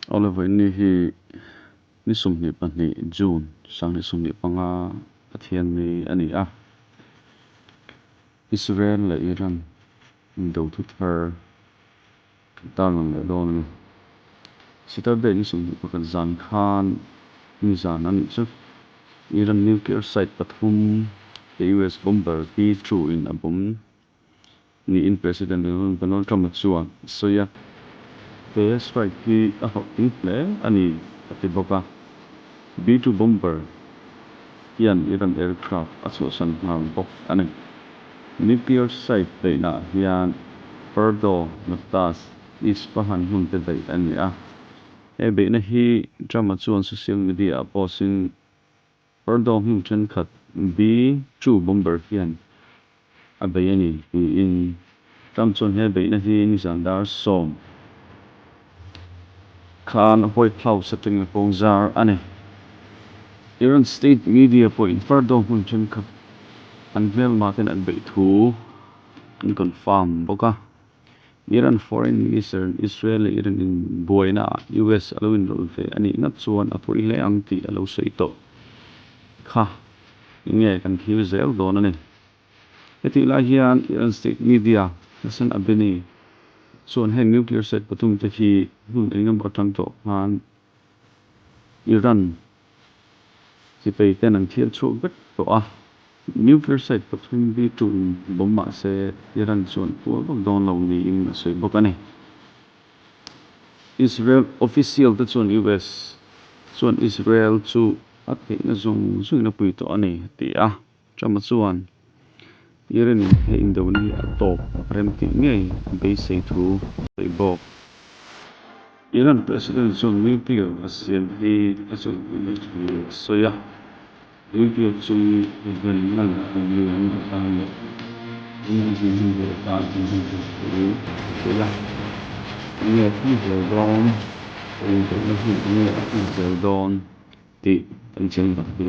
Awle vawiin hi ni 22 June 2025 Pathianni a ni a. Israel leh Iran indo thu thar kan tarlang leh dawn a ni. Saturday ni 21 zan khan nizan a nih chu Iran nuclear site pathum te US bomber B-2 in a bomb niin President Donald Trump-a chuan a sawi a. He strike hi a hlawhtling hle a ni, a ti bawk a. B-2 bomber hian Iran aircraft a chhuahsan nghal bawk a ni. Nuclear site beihnaah hian Fordow, Natanz, Isfahan hmun te beih a ni a. He beihna hi Trump-a chuan social media-ah post-in Fordow hmun thenkhat B-2 bomber hian a bei a ni tiin Trump chuan he beihna hi nizan dar 10 khan White House atangin a pawng zar a ni. Iran state media pawhin Fordow hmun thenkhat an hmelma ten an beih thu an confirm bawk a. Iran foreign minister in Israel leh Iran in buaina ah US a lo inrawlh ve a nih ngat chuan a pawi hle ang tih a lo sawi tawh kha enge kan thlir zel dawn a ni. Hetih lai hian Iran state media Hassan Abeni chuan heng nuclear site pathum te hi hmun engemaw atang tawh khan Iran sipai ten an thlir chhuak vek tawh a. Nuclear site pathum hi tum bawm mah se Iran chuan tuar vak dawn lo niin a sawi bawk a ni. Israel official te chuan US chuan Israel chu a theihna zawng zawngin a pui tawh a ni a ti a. Trump-a chuan Iran in he indona hi a tawp rem tih ngei a beisei thu a sawi bawk. Iran President chuan nuclear a siam hi a chawlhpui thu a sawi a. Nuclear chu venna leh lian atan leh energy hman ve atan an hman tur thu a sawi a. Enge a thleng zel dawn, inbeihna hun enge a thleng zel dawn tih kan chiang tak hi.